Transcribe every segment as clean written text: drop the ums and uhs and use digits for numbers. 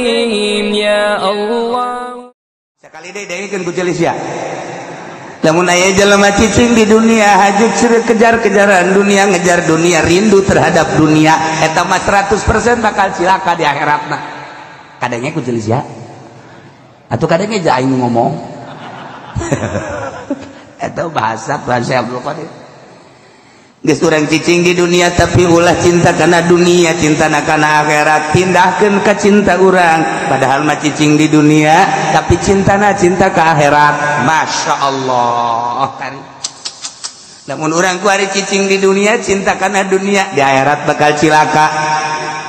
Karim ya Allah. Sekali deui dengekeun ku celis ya. Lamun aya jelema cicing di dunia haju kejar-kejaran dunia, ngejar dunia, rindu terhadap dunia, eta mah 100% bakal cilaka di akhiratna. Kadangnya ku celis ya. Atuh kadangnya aja aing ngomong. Eta bahasa bahasa Abdul Qadir. Geus urang cicing di dunia tapi ulah cinta kana dunia, cinta kana akhirat, pindahkeun ka cinta urang. Padahal mah cicing di dunia tapi cintana cinta ka akhirat. Masya Allah. Lamun urang ku ari cicing di dunia cinta kana dunia, di akhirat bakal cilaka.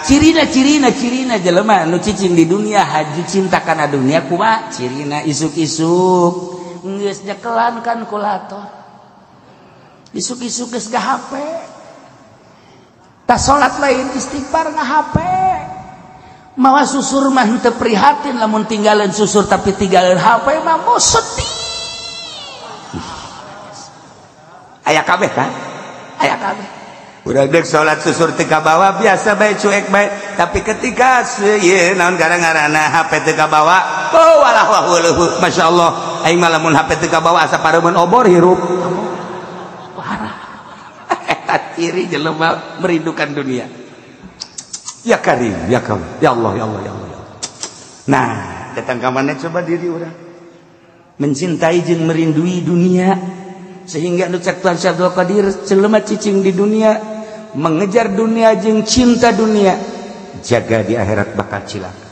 Cirina cirina cirina jelema nu cicing di dunia haji cinta kana dunia kumaha? Cirina isuk-isuk geus nyekelan kan kulator. Isuk-isuk geus HP, tas salat lain istighfar nga HP, mawa susur mah henteu prihatin lamun tinggalin susur tapi tinggalin HP mah mau sedih. Aya kabeh kan? Aya kabeh. Urang deuk salat susur teu kabawa biasa bae cuek bae, tapi ketika ieu naon gara-garana HP teu kabawa, oh walah wah weuh masyaallah aing mah lamun HP teu kabawa asa pareumeun obor hirup. Ciri jelema merindukan dunia. Ya Karim, ya Karim, ya Allah, ya Allah, ya Allah, ya Allah. Nah, datang ka mana coba diri urang mencintai jeung merindui dunia sehingga nu cek Tuhan Syekh Abdul Qadir jelema cicing di dunia mengejar dunia jeung cinta dunia, jaga di akhirat bakal cilaka.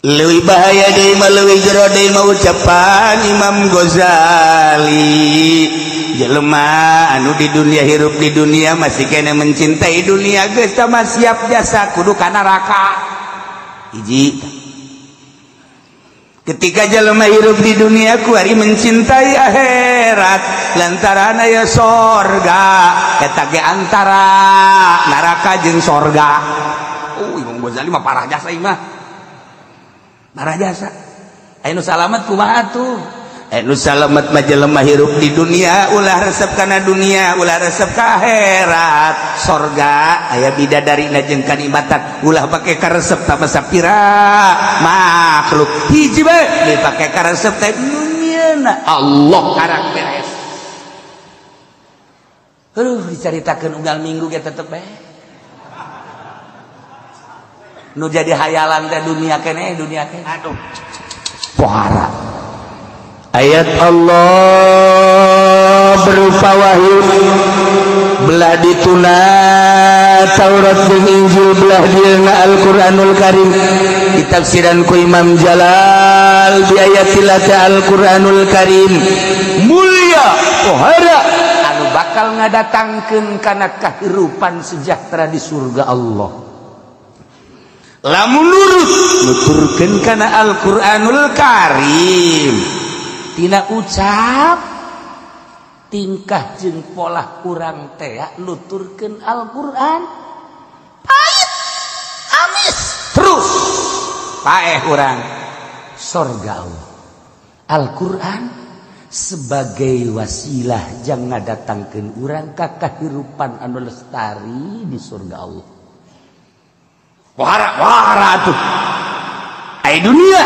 Leuwih bahaya deui mah leuwih jero deui mah ucapan Imam Ghazali. Jelema anu di dunia hirup di dunia masih kena mencintai dunia geus tah mah siap jasa kudu ka neraka. Hiji. Ketika jelema hirup di dunia kuari mencintai akhirat lantaran aya sorga eta ge antara neraka jeung sorga. Oh, Imam Ghazali mah parah jasa ieu mah. Parah jasa. Aya nu salamet kumaha tuh? Nu salamet mah jelema hirup di dunia ulah resep kana dunia, ulah resep ka akhirat. Sorga aya bidadarina jeung kanikmatan, ulah pake karesep tah sapira makhluk. Hiji bae dipake karesep teh dunyana Allah karak beres. Aduh dicaritakeun unggal minggu ge tetep bae. Nu jadi hayalan teh dunia keneh, dunia keneh. Aduh. Pohara. Ayat Allah berupa wahyu belah dituna Taurat jeung Injil belah dieuna Al-Qur'anul Karim ditafsiran ku Imam Jalal bi ayatillah Al-Qur'anul Karim mulia pohara anu bakal ngadatangkeun kana kahirupan sejahtera di surga Allah. Lamun nurut nuturkeun kana Al-Qur'anul Karim tina ucap tingkah jeung polah urang teh nuturkeun Al-Qur'an pahit amis terus paeh urang sorga Allah. Al-Qur'an sebagai wasilah jang ngadatangkeun urang ka kahirupan anu lestari di surga Allah. Pohara pohara atuh ai dunia.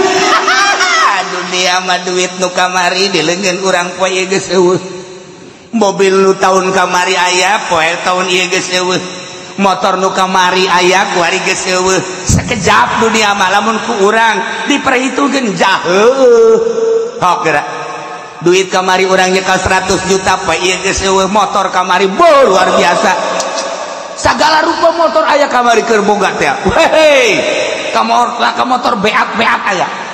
Dunia mah duit nu kamari dileungeun urang poe ieu geus eueuh. Mobil nu tahun kamari aya poe tahun ieu geus eueuh. Motor nu kamari aya kuari geus eueuh. Sekejap dunia mah lamun ku urang diperhitungkeun jaheuh. Hok geura. Duit kamari urang nyekel 100 juta poe ieu geus eueuh. Motor kamari boh luar biasa. Sagala rupa motor aya kamari keur boga teh. Hei, ka motor beat-beat aya.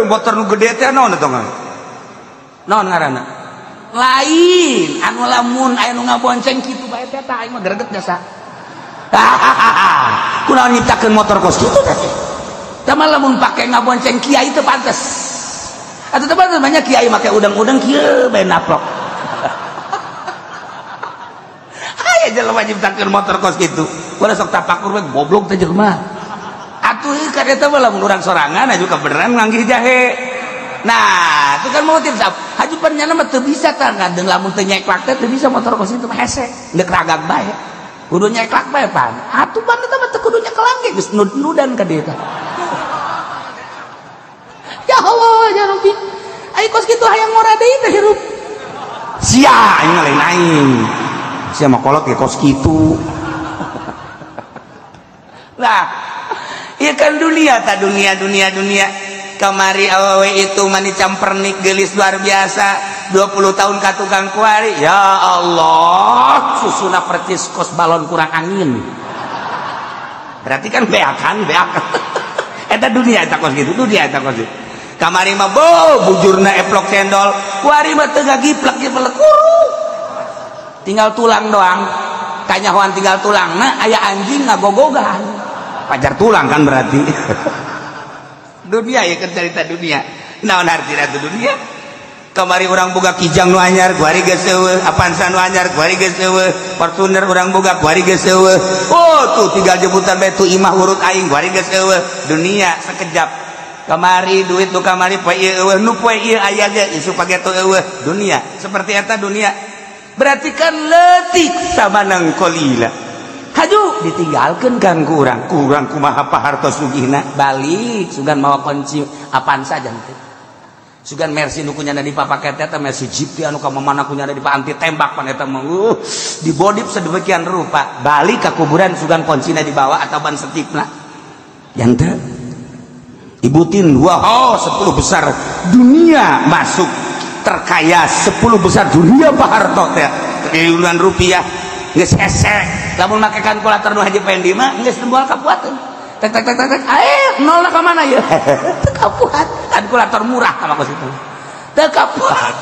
Motor nu gede teh naon eta naon ngaranna lain anu lamun aya nu ngabonceng kitu bae teh tah aing mah greget jasa. Kunaon nyiptakeun motor kos kitu teh tah mah lamun pake ngabonceng kiai teu pantes atuh teu pantes banyak kiai make udang-udang kieu bae naplok. Aya jelema nyiptakeun motor kos kitu ulah sok tapakur we goblok teh jelema. Atuh ka eta mah lamun urang sorangan aju kabeneran manggih jahe. Nah, itu kan mau tips haju pernyana mah teu bisa tah ngadeung lamun teu nyeklak teh teu bisa motor kos itu mah hese, deuk ragag bae. Kudu nyeklak bae pan. Atuh pan eta mah teu kudu nyekelang ge geus nud-nudan ka dieu tah. Ya Allah ya Rabbi. Ai kos kitu hayang ngora deui teh hirup. Sia aing lain aing. Sia mah kolot ge kos kitu. Lah, ieu kan dunia ta dunia dunia dunia. Kamari awewe itu mani campernik gelis luar biasa 20 tahun ka tukang kuari. Ya Allah, susuna percis kos balon kurang angin. Berarti kan beakan beakan. Eta dunia eta kos gitu, dunia eta kos gitu. Kamari mah bo bujurna eplok cendol, kuari mah teu gagiplek giplek kuru. Tinggal tulang doang. Kanyahoan tinggal tulangna aya anjing ngagogogan. Pajar tulang kan berarti. Dunia ya kan cerita dunia. Naon artina tu dunia? Kamari urang boga kijang nu anyar, kuari geus eueuh, Avanza nu anyar, kuari geus eueuh, Fortuner urang boga kuari geus eueuh. Oh tuh tinggal jemputan bae tu imah urut aing kuari geus eueuh. Dunia sekejap. Kamari duit nu kamari poe ieu eueuh, nu poe ieu aya ge isuk pageto eueuh. Dunia seperti eta dunia. Berarti kan leutik samanang qalila. Haju ditinggalkan kan kurang kurang kumaha pahartos sugihna balik sugan mawa kunci Avanza jangan sugan Mercy nu kunyana di papaket eta Mercy Jeep teh anu ka mamana kunyana di anti tembak pan eta mah dibodip sedemikian rupa balik ka kuburan sugan kuncina dibawa atau ban setipna janten ibutin wah 10 besar dunia masuk terkaya 10 besar dunia paharto teh triliunan rupiah geus hese lamun make kalkulator nu Haji Pendi mah geus moal kapuateun tek tek tek tek ae nolna ka mana ieu teu kapuat kalkulator murah ka kos itu teu kapuat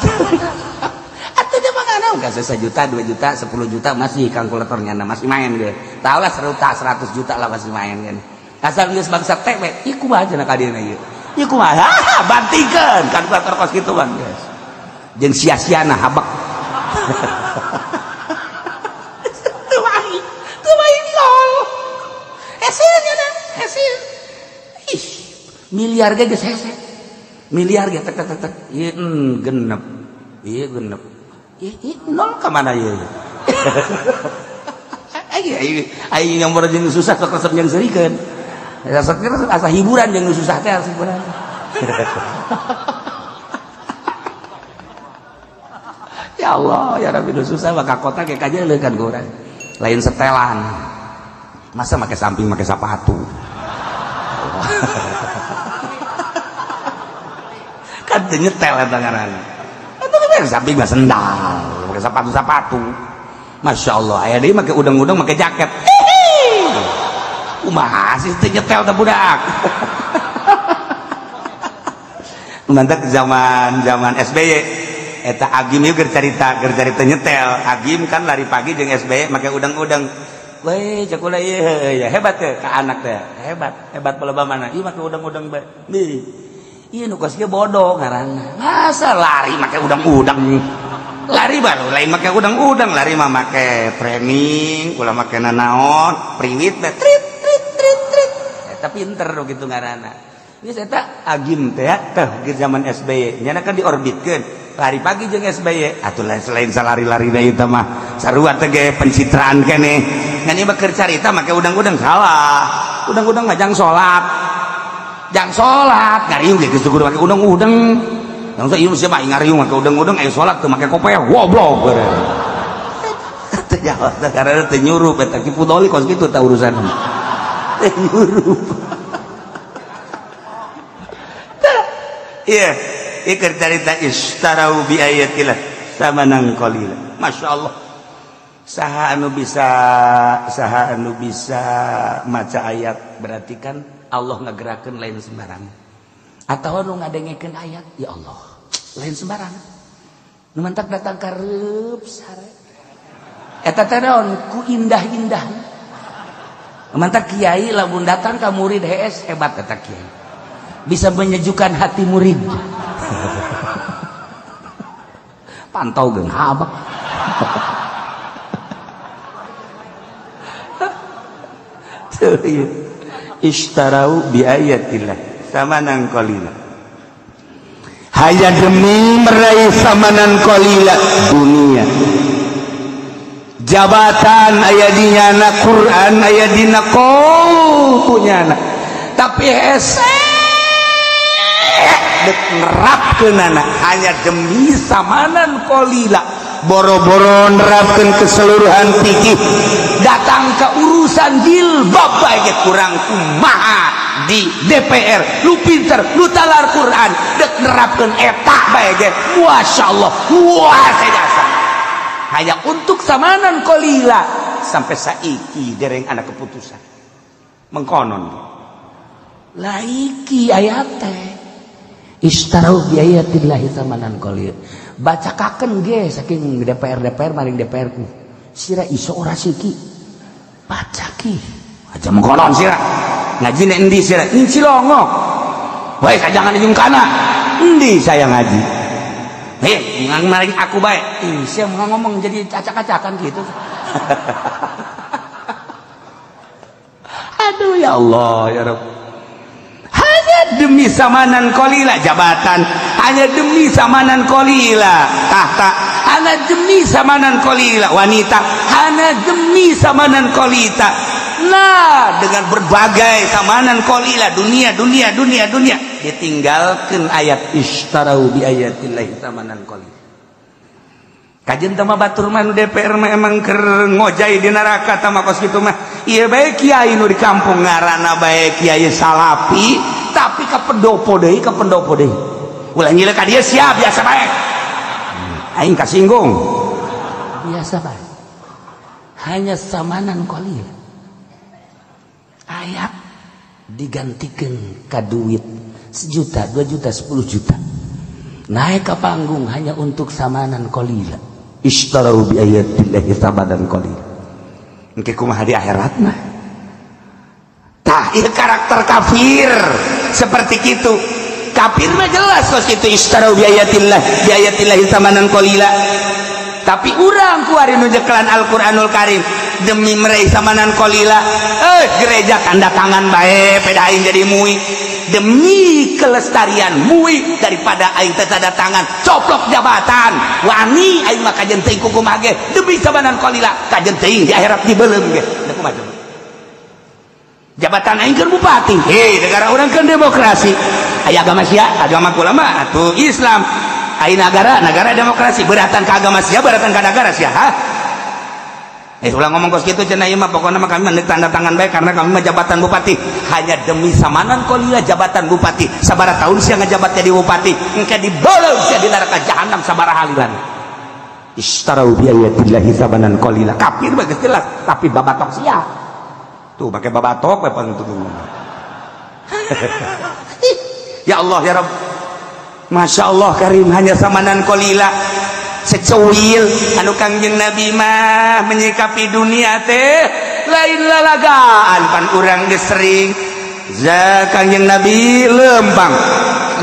atuh dia mah nganaon ka 1 juta 2 juta 10 juta masih kalkulatornya masih main ge tahu lah 100 juta lah masih main kan asal geus bangsa teh we ieu kumaha cenah ka dieuna ieu ieu kumaha bantingkeun kalkulator kos kitu bang geus jeung sia-siana habak. Miliar ge geus hese. Miliar ge tek tek tek tek. Ieu genep. Ieu genep. Ieu nol ka mana ieu? Ai ai nomor jeung susah sok resep jeung seurikeun. Sok asa hiburan jeung susah teh asa hiburan. Ya Allah, ya Rabbi nu susah mah ka kota ge kajeleukan ku urang. Lain setelan. Masa make samping make sepatu. Kan teu nyetel eta ngaranna. Eta mah samping mah sendal, make sepatu-sepatu. Masya Allah, aya deui make udang-udang make jaket. Kumaha sih teu nyetel teh budak. Mantap zaman-zaman SBY eta Agim ieu keur carita nyetel. Agim kan lari pagi jeung SBY make udang-udang. Weh, cakula ieu ya hebat teh ka anak teh. Hebat, hebat peleba mana? Ieu make udang-udang bae. Ieu nu kos kieu bodoh ngaranna. Masa lari make udang-udang? Lari baru lain make udang-udang, lari mah make training, ulah make nanaon, priwit teh trit trit trit trit. Eta pinter nu kitu ngaranna. Geus eta Agim teh teh di zaman SBY, nyana kan diorbitkeun. Lari pagi jeung SBY, atuh selain salari-lari da ieu mah sarua teh ge pencitraan keneh. Ngan ieu mah keur carita make udang-udang salah. Udang-udang mah jang salat. Jang salat ngariung ge geus kudu make udang-udang. Langsung ieu mah ngariung make udang-udang aya salat teu make kopeah goblok. Teu jawab teh karena teu nyurup eta Ki Pudoli kos kitu tah urusan. Teu nyurup. Iya, ieu carita istarau bi ayatillah samanan qalila. Masya Allah. Saha anu bisa maca ayat berarti kan Allah ngagerakeun lain sembarang. Atawa nu ngadengekeun ayat, ya Allah, lain sembarang. Nu mantak datang ka reup sare. Eta teh naon ku indah-indah. Nu mantak kiai lamun datang ka murid hees hebat eta kiai. Bisa menyejukkan hati murid. Pantau geung habak. Ishtarau bi ayatillah samanan qalila. Hanya demi meraih samanan qalila dunia. Jabatan aya di nyana, Quran aya dina punya tapi hese dek nerapkeunana hanya demi samanan qalila, boro-boro nerapkeun keseluruhan fikih, datang ke urusan jilbab bae ge kurang kumaha di DPR, lu pinter, lu talar Quran, dek nerapkeun eta bae ge masyaallah, wah jasa hanya untuk samanan qalila sampai saiki dereng anak keputusan mengkonon laiki ayat teh istarau bi ayatillahi samanan qalil. Bacakaken ge saking DPR DPR maring DPR ku sira iso ora siki baca ki aja mengkonon sira ngaji nek endi sira Cilongok wae kajangan jeung kana endi saya ngaji maring aku baik. Ih, saya mau ngomong jadi acak-acakan gitu. Aduh ya Allah ya Rabb. Hanya demi samanan qalila jabatan, hanya demi samanan qalila tahta, hanya demi samanan qalila wanita, hanya demi samanan qalita. Nah, dengan berbagai samanan qalila dunia dunia dunia dunia ditinggalkan ayat istarau bi ayatillahi samanan qalila. Kajen tama batur mah nu DPR mah emang keur ngojay di neraka tama kos kitu mah. Ieu bae kiai nu di kampung ngaranna bae kiai salapi tapi ka pendopo deui ka pendopo deui. Ulah nyileuh ka dieu sia biasa bae. Aing kasinggung. Biasa bae. Hanya samanan qalil. Ayat digantikan ka duit 1 juta, 2 juta, 10 juta. Naik ke panggung hanya untuk samanan qalila. Ishtarau bi ayatillahi samanan qalila. Engke kumaha di akhirat mah? Tah, ieu karakter kafir seperti kitu. Kafir mah jelas kos kitu ishtarau bi ayatillahi samanan qalila. Tapi urang kuari nu nyekelan Al-Qur'anul Karim demi meraih samanan qalila, gereja tanda tangan bae peda aing jadi mui. Demi kelestarian mui daripada aing teu tanda tangan coplok jabatan wani aing mah kajen teuing kukumaha ge demi samanan qalila kajen teuing di akhirat dibeuleum ge. Da kumaha coba? Jabatan aing keur bupati, hei negara urang keur demokrasi, aya agama sia, agama kula mah atuh Islam, aya negara negara demokrasi, beratan ka agama sia, beratan ka negara sia, ha? Ulah ngomong kos kitu cenah ieu mah pokona mah kami mah tanda tangan bae karena kami mah jabatan bupati hanya demi samanan qalila jabatan bupati sabaraha tahun sia ngajabat jadi bupati engke dibolong sia di neraka jahanam sabaraha halilan. Istarau bi ayatillahi samanan qalila. Kafir mah geus jelas tapi babatok sia tuh make babatok we pangtutung. Ya Allah ya Rabb, Masya Allah Karim hanya samanan qalila secuil anu Kangjeng Nabi mah menyikapi dunia teh lain lalagaan pan urang geus sering za Kangjeng Nabi lempang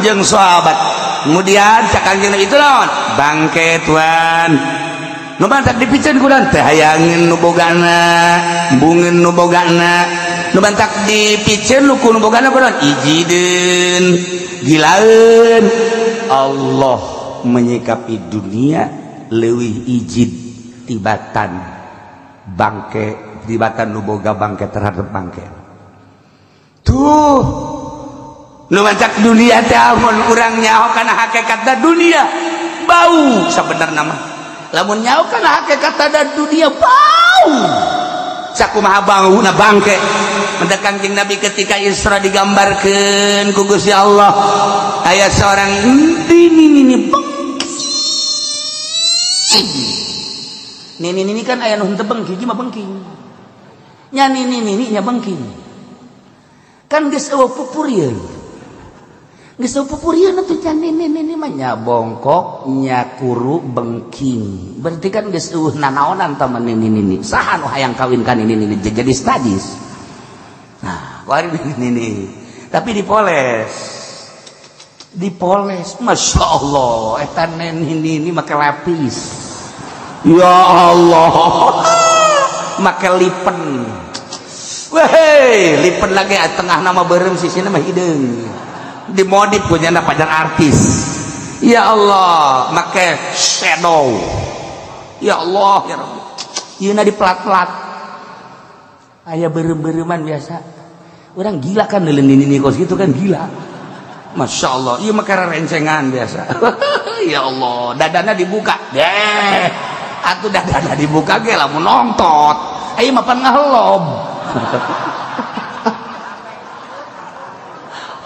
jeung sahabat kemudian cak Kangjeng Nabi itu naon bangke tuan nu mantak dipiceun ku urang teh hayangeun nu bogana bungeun nu bogana nu mantak dipiceun nu ku nu bogana ku urang ijideun gilaeun. Allah menyikapi dunia leuwih ijid tibatan bangke tibatan nu boga bangke terhadap bangke tuh nu mancak dunia teh amun urang nyaho kana hakikatna dunia bau sabenerna mah lamun nyaho kana hakikatna dunia bau sakumaha bauna bangke. Mendak Kangjeng Nabi ketika Isra digambarkeun ku Gusti Allah aya seorang nini nini nini kan aya nu henteu bengki mah bengking nya nini nini nya bengking kan geus eueuh pupurieun geus eueuh pupurieun atuh nya nini nini mah nya bongkok nya kuru bengking berarti kan geus eueuh nanaonan tah nini nini saha nu hayang kawin ka nini nini jadi sadis. Nah kuari nini nini tapi dipoles dipoles Masya Allah eta nini nini make lapis ya Allah make lipen weh lipen lagi tengah nama berem sisina mah hideung dimodif punya pajar artis ya Allah make shadow ya Allah ya Rabbi Ieuna di pelat-pelat. Aya beureum-beureuman biasa. Urang gila kan neuleun nini kos gitu kan gila. Masya Allah, ieu mah rencengan biasa. Ya Allah, dadana dibuka. Deh. Atuh dadana dibuka ge lamun nongtot. Ieu mah pan ngahelob.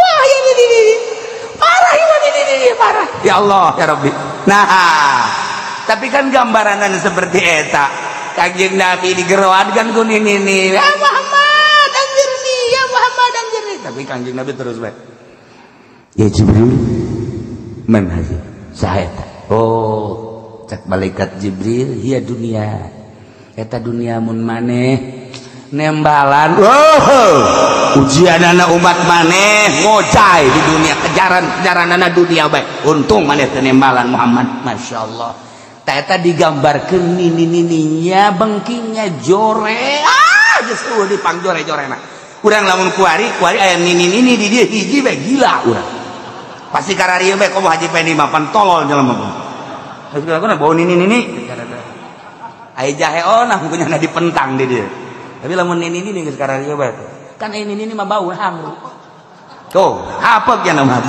Wah, ini. Parah ini parah. Ya Allah, ya Rabbi. Nah, tapi kan gambaranan seperti eta. Kanjeng Nabi digeroan kan ku nini. Ya Muhammad, anjirni, ya Muhammad anjirni. Tapi Kanjeng Nabi terus bae. Ya Jibril, man hazi? Saha eta? Oh, cak malaikat Jibril, hiya dunia. Eta dunia mun maneh nembalan. Oh, ujianana umat maneh ngocai di dunia, kejaran-kejaranana dunia bae. Untung maneh teu nembalan Muhammad. Masya Allah. Eta digambarkeun nini-nininya bengkingnya jore. Ah, geus eueuh dipangjore-jorena. Urang lamun kuari, kuari aya nini-nini di dieu hiji bae gila urang. Pasti kararieu bae komo Haji Pendi mah pan tolol jelema mah. Geus kula bau nini-nini. Aya jahe onah kunyana dipentang di dieu. Tapi lamun nini-nini geus kararieu bae. Kan aya nini-nini mah bau hangru. Tuh, hapek nya mah.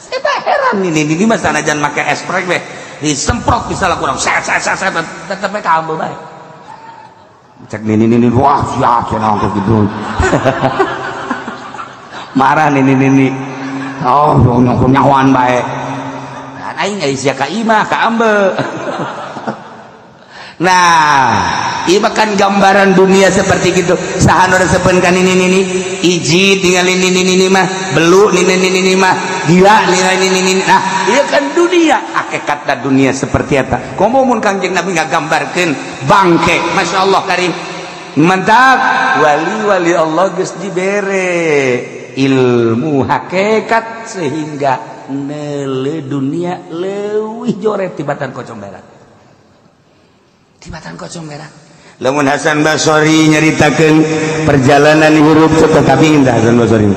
Saya heran nini-nini mah sanajan make esprek bae disemprot bisa lah kurang set set set tetep bae kaambe bae. Cek nini-nini wah sia cenah gitu. Marah nini-nini. Oh, nyahoan bae. Kan aing aya sia ka imah ka ambe. Nah, ieu mah kan gambaran dunia seperti gitu. Saha nu resepeun ka nini-nini, iji tingali nini-nini mah, belu nini-nini mah, gila nini-nini. Nah, ieu kan dunia, hakikatna dunia seperti eta. Komo mun Kangjeng Nabi ngagambarkeun bangke, Masya Allah karim. Mantap, wali-wali Allah geus dibere ilmu hakikat sehingga neule dunia leuwih jore tibatan kocong berak. Tibatan kocong berak. Lamun Hasan Basri nyaritakeun perjalanan hirup tetapi indah Hasan Basri.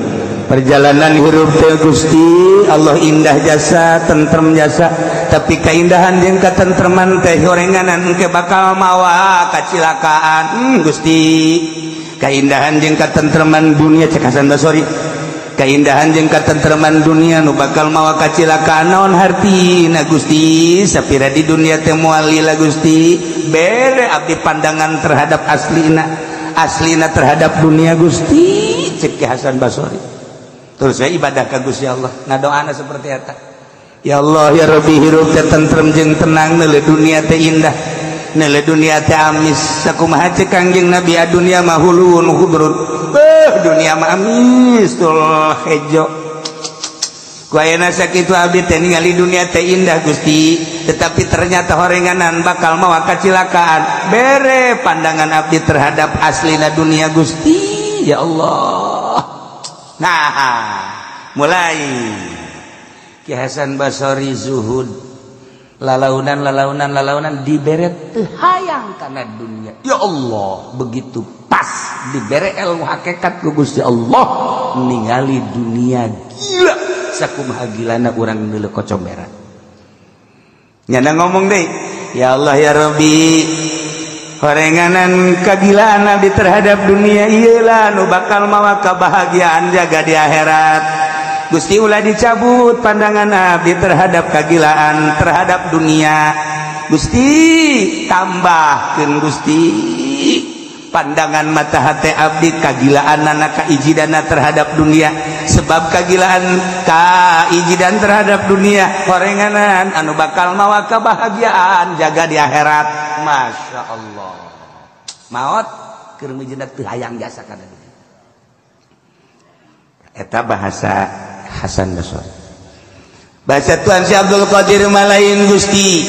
Perjalanan hirup teh Gusti Allah indah jasa, tentrem jasa, tapi keindahan jeung katentreman teh horenganan engke bakal mawa kacilakaan. Gusti, keindahan jeung katentreman dunia cek Hasan Basri. Keindahan jeung katentreman dunia nu bakal mawa kacilakaan naon hartina Gusti, sapira di dunia teh moal lila Gusti, bere abdi pandangan terhadap aslina, aslina terhadap dunia Gusti, cek Hasan Basri. Terus saya ibadah ka Gusti Allah, ngadoana seperti eta. Ya Allah ya Rabbi, hirup teh tentrem jeung tenang, neuleuh dunia teh indah, neuleuh dunia teh amis. Sakumaha cek Kangjeng Nabi, dunia mah hulun khudrun. Beuh, dunia mah amis tul hejo. Ku ayeuna sakitu abdi teh ningali dunia teh indah Gusti, tetapi ternyata horenganan bakal mawa kacilakaan. Bere pandangan abdi terhadap aslina dunia Gusti, ya Allah. Nah, mulai Ki Hasan Basri zuhud, lalaunan lalaunan lalaunan dibere teu hayang kana dunia. Ya Allah, begitu pas dibere ilmu hakikat ku Gusti Allah, ningali dunia gila sakumaha gilana urang neuleuh kocong berak. Nyana ngomong deh, ya Allah ya Rabbi, horenganan kagilaan abdi terhadap dunia iyalah nu bakal mawa kebahagiaan jaga di akhirat. Gusti ulah dicabut pandangan abdi terhadap kagilaan terhadap dunia. Gusti tambahkeun Gusti pandangan mata hati abdi kagilaanana kaijidana terhadap dunia, sebab kagilaan kaijidan terhadap dunia horenganan anu bakal mawa kebahagiaan jaga di akhirat. Masya Allah, maot keur mijeuna teu hayang jasa kana dunia. Eta bahasa Hasan Basri. Bahasa Tuhan Si Abdul Qadir malain Gusti,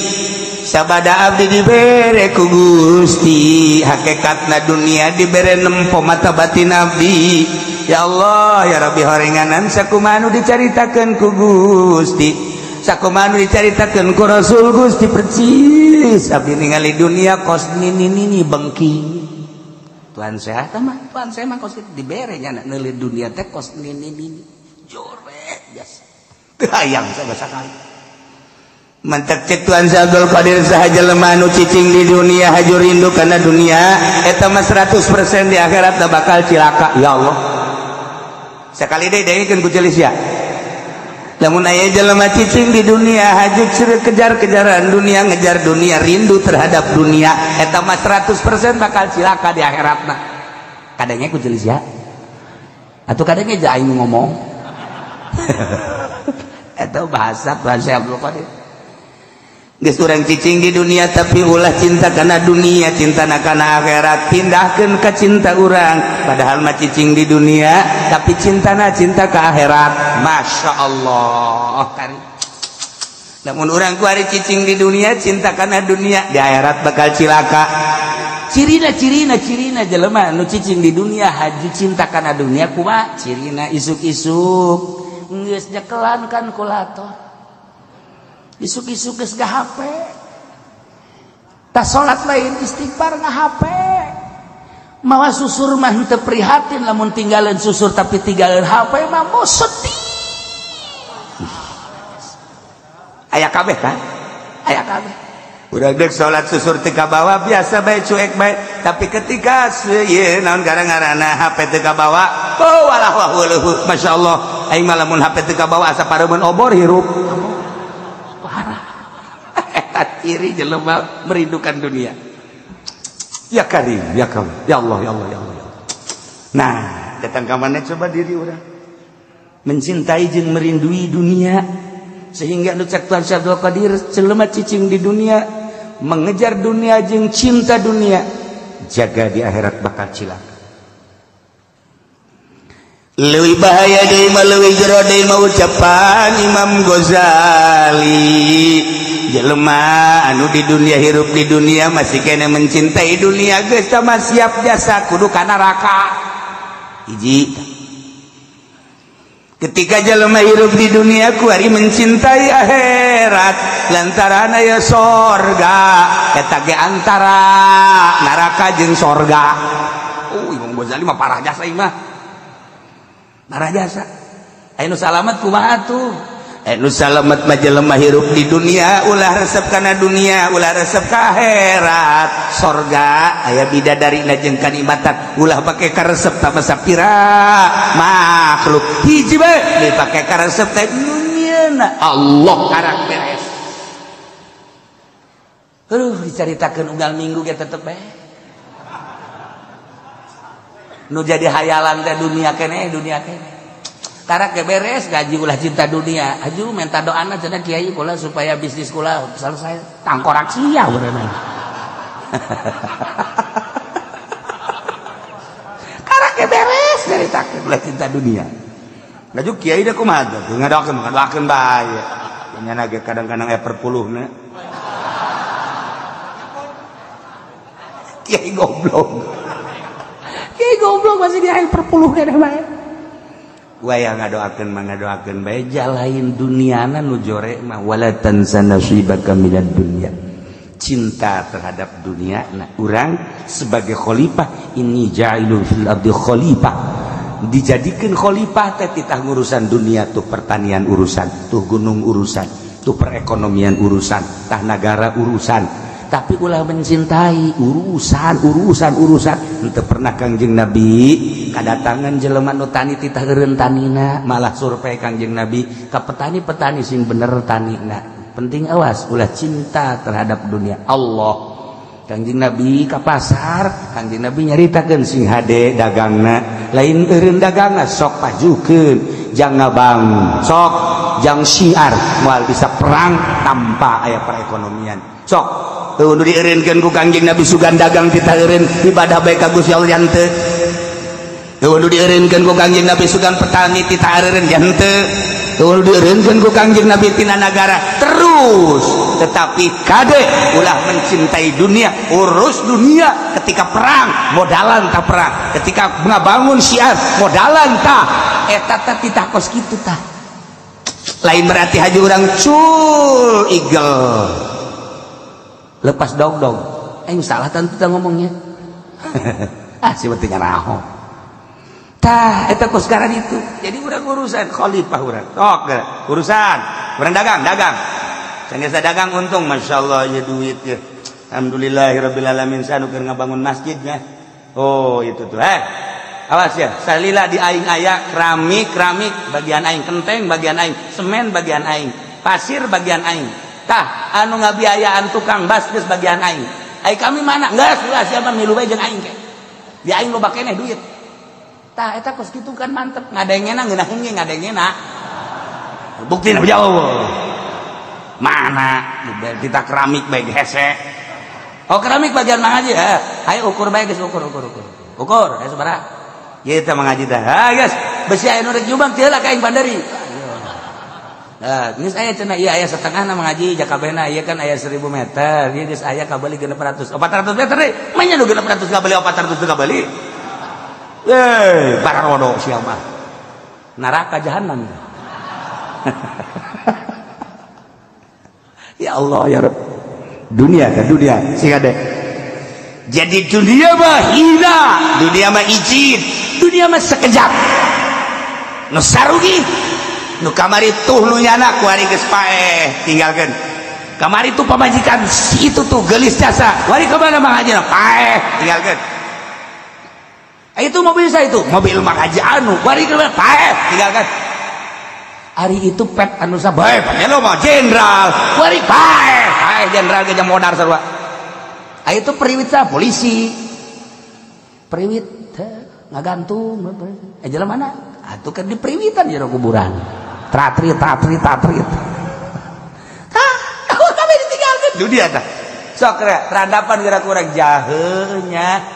sabada abdi dibere ku Gusti, hakikatna dunia dibere nempo mata batin abdi. Ya Allah ya Rabbi, horenganan sakumaha nu dicaritakeun ku Gusti, sakumaha nu dicaritakeun ku Rasul Gusti, percis abdi ningali dunia kos nini-nini bengking. Tuhan saya mah, Tuhan saya mah kos dibere nya neuleuh dunia teh kos nini-nini jore biasa. Teu hayang sabasa kali. Mantak cek Tuan Abdul Qadir saha jelema nu cicing di dunia haju rindu kana dunia eta mah 100% di akhirat bakal cilaka. Ya Allah. Sekali deui dengekeun ku celis ya. Lamun aya jelema cicing di dunia haju kejar-kejaran dunia, ngejar dunia, rindu terhadap dunia eta mah 100% bakal cilaka di akhiratna. Kadangnya ku celis ya. Atuh kadangnya aja aing ngomong. Eta bahasa Tuan Abdul Qadir. Geus urang cicing di dunia tapi ulah cinta kana dunia, cinta kana akhirat, pindahkeun ka cinta urang. Padahal mah cicing di dunia tapi cintana cinta ka akhirat. Masya Allah. Lamun urang ku ari cicing di dunia cinta kana dunia, di akhirat bakal cilaka. Cirina cirina cirina jelema nu cicing di dunia haji cinta kana dunia kumaha? Cirina isuk-isuk geus nyekelan kalkulator. Isuk-isuk geus HP. Tas salat lain istighfar nga HP. Mawa susur mah henteu prihatin lamun tinggalin susur tapi tinggalin HP mah mau sedih. Aya kabeh kan? Aya kabeh. Urang deuk salat susur teu kabawa biasa bae cuek bae, tapi ketika ieu naon gara-garana HP teu kabawa, oh walah wah weuh masyaallah aing mah lamun HP teu kabawa asa pareumeun obor hirup. Eta ciri jelema merindukan dunia. Ya Karim, ya Karim, ya Allah, ya Allah, ya Allah. Nah, datang ka mana coba diri urang mencintai jeung merindui dunia sehingga nu cek Tuan Abdul Qadir jelema cicing di dunia mengejar dunia jeung cinta dunia jaga di akhirat bakal cilaka. Leuwih bahaya deui mah leuwih jero deui mah ucapan Imam Ghazali. Jelema anu di dunia hirup di dunia masih kene mencintai dunia geus mah siap jasa kudu ka neraka. Hiji. Ketika jelema hirup di dunia kuari mencintai akhirat lantaran aya sorga eta ge antara neraka jeung sorga. Imam Ghazali mah parah jasa ieu mah. Parah jasa. Aya nu salamet kumaha tuh? Anu salamet mah jelema hirup di dunia ulah resep kana dunia, ulah resep ka akhirat. Sorga aya bidadari jeung kanikmatan, ulah pake karesep tah sapira makhluk. Hiji bae dipake karesep teh dunyana Allah karak beres. Aduh dicaritakeun unggal minggu ge tetep bae. Nu jadi hayalan teh dunia keneh, dunia keneh. Karak ge beres gaji ulah cinta dunia. Aju minta doana cenah kiai kula supaya bisnis kula selesai. Tangkorak sia berenang. Karak ge beres nyaritakeun ulah cinta dunia. Ngaju kiai da kumaha tuh ngadoakeun ngadoakeun bae. Nya ge kadang-kadang aya perpuluhna. Kiai goblok. Kiai goblok masih di air perpuluh keneh bae. Waya ngadoakeun mah ngadoakeun bae jalain duniana nu jore mah wala tansa nasibaka minad dunya. Cinta terhadap dunia. Nah, urang sebagai khalifah ini ja'ilun fil ardi khalifah. Dijadikeun khalifah teh titah ngurusan dunia tuh pertanian urusan, tuh gunung urusan, tuh perekonomian urusan, tah nagara urusan. Tapi ulah mencintai urusan urusan urusan. Henteu pernah Kangjeng Nabi kadatangan jelema nu tani titah eureun tanina, malah survei Kangjeng Nabi ka petani-petani sing bener tanina. Penting awas ulah cinta terhadap dunia. Allah Kangjeng Nabi ka pasar, Kangjeng Nabi nyaritakeun sing hade dagangna, lain eureun dagangna sok pajukeun, jang ngabang, sok jang syiar, moal bisa perang tanpa aya perekonomian. Sok tuh nu dieureunkeun ku Kangjeng Nabi sugan dagang titah eureun ibadah bae ka Gusti Allah henteu. Tuh nu dieureunkeun ku Kangjeng Nabi sugan petani titah eureun henteu. Tuh nu dieureunkeun ku Kangjeng Nabi tina nagara terus. Tetapi kade ulah mencintai dunia, urus dunia ketika perang modalan ta perang, ketika ngabangun syiar modalan ta eta teh titah kos kitu tah. Lain berarti haji urang cul igel. Lepas dog-dog, salah tentu ngomongnya. Ah, si pentingnya raho. Tah, eta kos sekarang itu. Jadi urang urusan khalifah urang. Sok, urusan. Urang dagang, dagang. Can biasa dagang untung, masyaallah ya duit ya. Alhamdulillahirabbil alamin sanu keur ngabangun masjidnya. Oh itu tuh. Awas ya, salila di aing aya keramik, keramik bagian aing, kenteng bagian aing, semen bagian aing, pasir bagian aing. Tah, anu ngabiayaan tukang bas geus bagian aing. Ai kami mana? Geus lah siapa milu bae jeung aing ke. Di aing loba keneh duit. Tah eta kos kitu kan mantep, ngadengena ngeunaheun ge ngadengena. Buktina jauh. Mana kita keramik bae hese. Oh keramik bagian Mang Haji, ayo ukur bae geus ukur ukur ukur. Ukur, ayo sabaraha? Ieu teh Mang Haji teh. Ha geus, besi aya nu rek nyumbang teu lah ka aing bandari. Nah, geus aya cenah ieu aya setengahna Mang Haji jakabehna ieu kan aya 1000 meter, ieu geus aya kabeli 600. 400 meter deui. Manya nu 600 kabeli 400 teu kabeli. Eh, bararodo sia mah. Neraka jahanam. Ya Allah ya Rabb. Dunia kan dunia sing ade. Jadi dunia mah hina, dunia mah izin, dunia mah sekejap. Nu sarugi, nu kamari tuh nu nyana kuari geus paeh tinggalkeun. Kamari tuh pamajikan si itu tuh geulis jasa, wari ka mana Mang Haji paeh tinggalkeun. Itu mobil saya itu, mobil Mang Haji anu, wari ka mana paeh tinggalkeun. Ari itu pet anu sabae, lo mah jenderal, wari paeh, paeh jenderal ge modar sarua. Itu periwit sah polisi, periwit ngagantung, jalan mana? Atuh kan di periwitan jero kuburan, tratri tratri tatri. Hah, kami ditinggalkan dunia tah. Sok terhadapan gerak kurang jahenya.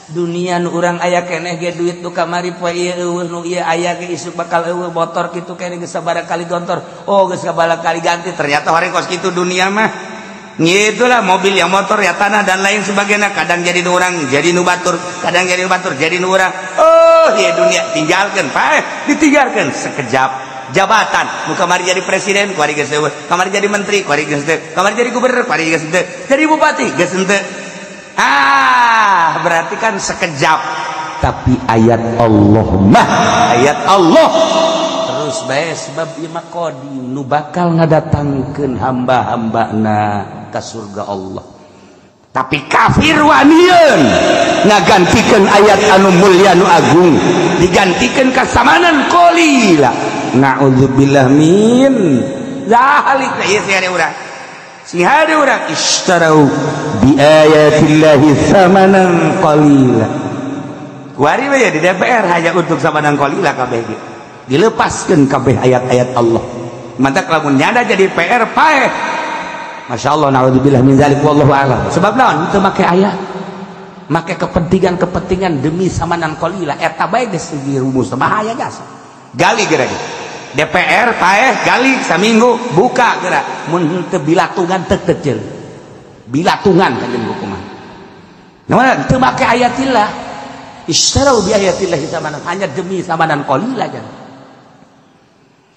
Dunia nu urang aya keneh ge duit nu kamari poe ieu eueuh nu ieu aya ge isuk bakal eueuh motor kitu keneh geus sabaraha kali gontor. Oh geus sabaraha kali ganti ternyata hari kos kitu dunia mah. Ngitulah mobil yang motor ya tanah dan lain sebagainya kadang jadi nu urang jadi nu batur kadang jadi nu batur jadi nu urang. Oh ieu dunia tinggalkeun paeh ditinggalkeun sekejap. Jabatan nu kamari jadi presiden kuari geus eueuh, kamari jadi menteri kuari geus teu, kamari jadi gubernur kuari geus teu, jadi bupati geus henteu. Ah, berarti kan sekejap. Tapi ayat Allah mah ayat Allah terus bae sebab ieu mah qadim nu bakal ngadatangkeun hamba-hambana ka surga Allah. Tapi kafir wanieun ngagantikeun ayat anu mulia nu agung digantikeun kasamanan qalila. Na'udzubillah min zalik. Ieu sih ada urang. Si hade urang ishtarau bi ayatillahi thamanan qalila. Kuari we di DPR hanya untuk samanan qalila kabeh ge. Dilepaskeun kabeh ayat-ayat Allah. Mantak lamun nyada jadi PR paeh. Masyaallah naudzubillah min zalik wallahu a'lam. Sebab naon teu make ayat. Make kepentingan-kepentingan demi samanan qalila eta bae geus rumus bahaya gas. Gali geura ge. DPR paeh gali saminggu buka geura mun teu bilatungan teu teu bilatungan kanjeng hukuman. Nah, teu make ayatillah. Istarau bi ayatillah samanan hanya demi samanan qalila jan.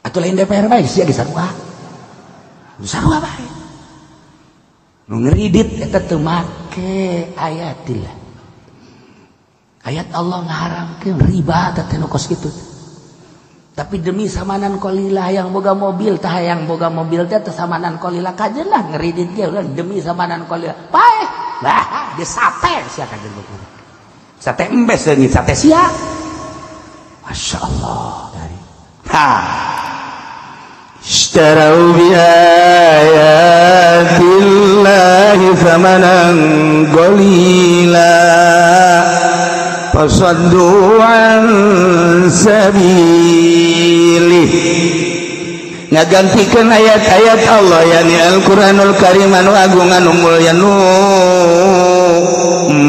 Atuh lain DPR bae sia ge sarua. Sarua bae. Nu ngeridit eta teu make ayatillah. Ayat Allah ngaharamkeun riba teh nu kos kitu. Tapi demi samanan qalila yang boga mobil tah yang boga mobil teh samanan qalila kajeun lah ngeridit ge ulah demi samanan qalila paeh bah di sate sia kajeun buku sate embes leungit sate sia masyaallah dari ha Ishtarau bi ayatillahi thamanan qalila fasaddu an sabilih. Ngagantikan ayat-ayat Allah yani Al-Qur'anul Karim anu agung anu mulya nu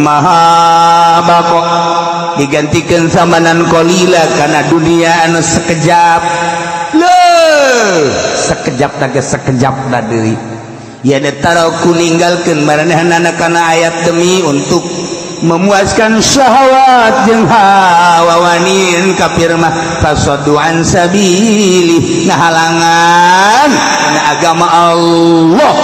maha bako digantikan samanan qalila karena dunia anu sekejap. Leuh, sekejap da ge sekejap da deui. Ya taraku ninggalkeun maranehanana kana ayat demi untuk memuaskan syahwat jeung hawa wanin kafir mah fasaddu an sabili ngahalangan kana agama Allah.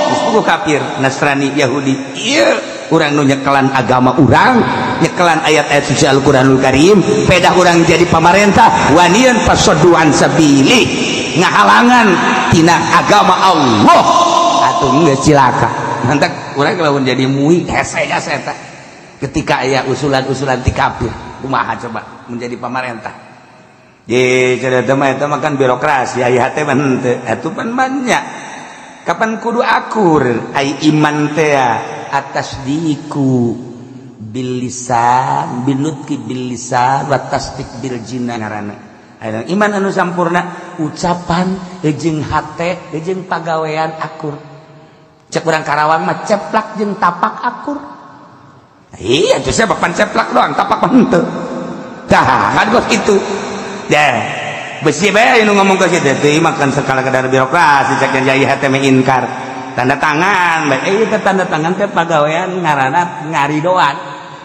Geus puguh kafir Nasrani Yahudi ieu urang nu nyekelan agama urang nyekelan ayat-ayat suci Al-Qur'anul Karim pedah urang jadi pamarentah wanian fasaddu an sabili ngahalangan tina agama Allah atuh geus cilaka. Mantak urang lamun jadi MUI hese jasa eta. Ketika aya usulan-usulan ti kafir, kumaha coba menjadi pamarentah. Ye cenah mah eta mah kan birokrasi aya hate mah henteu. Atuh pan banyak. Kapan kudu akur ai iman teh atas diku bil lisan binutki bil lisan wa tasdik bil jinan ngaranna. Aya iman anu sampurna ucapan jeung hate jeung pagawean akur. Cek urang Karawang mah ceplak jeung tapak akur. Iya tuh siapa pan ceplak doang tapak mah henteu. Tah kan kos kitu. Deh besi bae nu ngomong ka kitu teh makan sakala kadar birokrasi cek yang jaya hate mah inkar. Tanda tangan bae ieu teh tanda tangan teh pagawean ngaranna ngaridoan.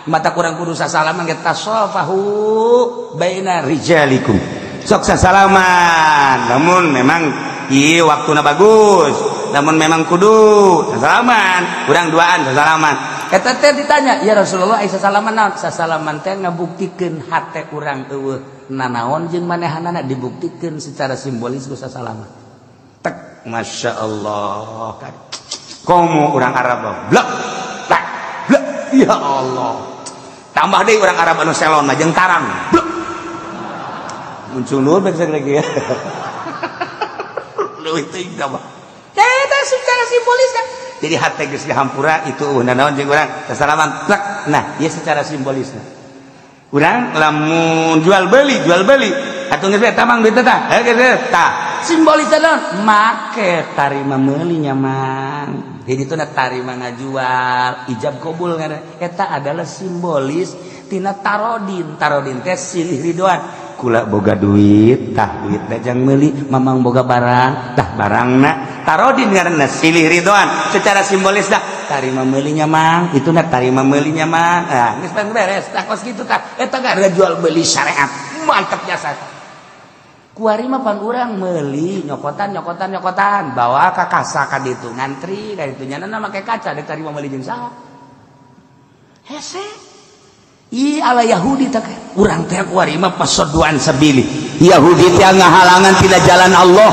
Mata kurang kudu sasalaman ge tasofahu baina rijalikum. Sok sasalaman. Namun memang ieu waktuna bagus. Namun memang kudu sasalaman, urang duaan sasalaman. Eta teh ditanya, "Ya Rasulullah, ai sasalaman naon?" Sasalaman teh ngabuktikeun hate urang eueuh nanaon jeung manehanana dibuktikeun secara simbolis ku sasalaman. Tek, Masya Allah. Komo urang Arab blek, blek, blek. Ya Allah. Tambah deui urang Arab anu selon mah jeung tarang. Blek. Muncul nur bae lagi ya. Leuwih teuing tambah. Eta secara simbolis ya. Jadi hate geus dihampura itu eueuh nanaon jeung urang sasalaman plek. Nah, ieu secara simbolisna. Urang lamun jual beli atuh geus tamang duit tah. Heuh geus tah. Simbolisna naon? Make tarima meuli nya mang. Jadi itu na tarima ngajual, ijab kabul ngaranna. Eta adalah simbolis tina tarodin. Tarodin teh silih ridoan. Kula boga duit, tah duitna jang meuli, mamang boga barang, tah barangna. Tarodin ngaranna silih ridoan secara simbolis dah tarima meulinya mang, itu na tarima meulinya mang. Ah, geus beres tah kos kitu tah. Eta gara jual beli syariat. Mantep jasa. Kuari mah pan urang meuli nyokotan nyokotan nyokotan, bawa ka kasa ka ditu ngantri ka ditu nyana make kaca dek tarima meuli jeung saha. Hese. Ih ala Yahudi teh urang teh kuari mah pasoduan sabili. Yahudi teh ngahalangan tina jalan Allah.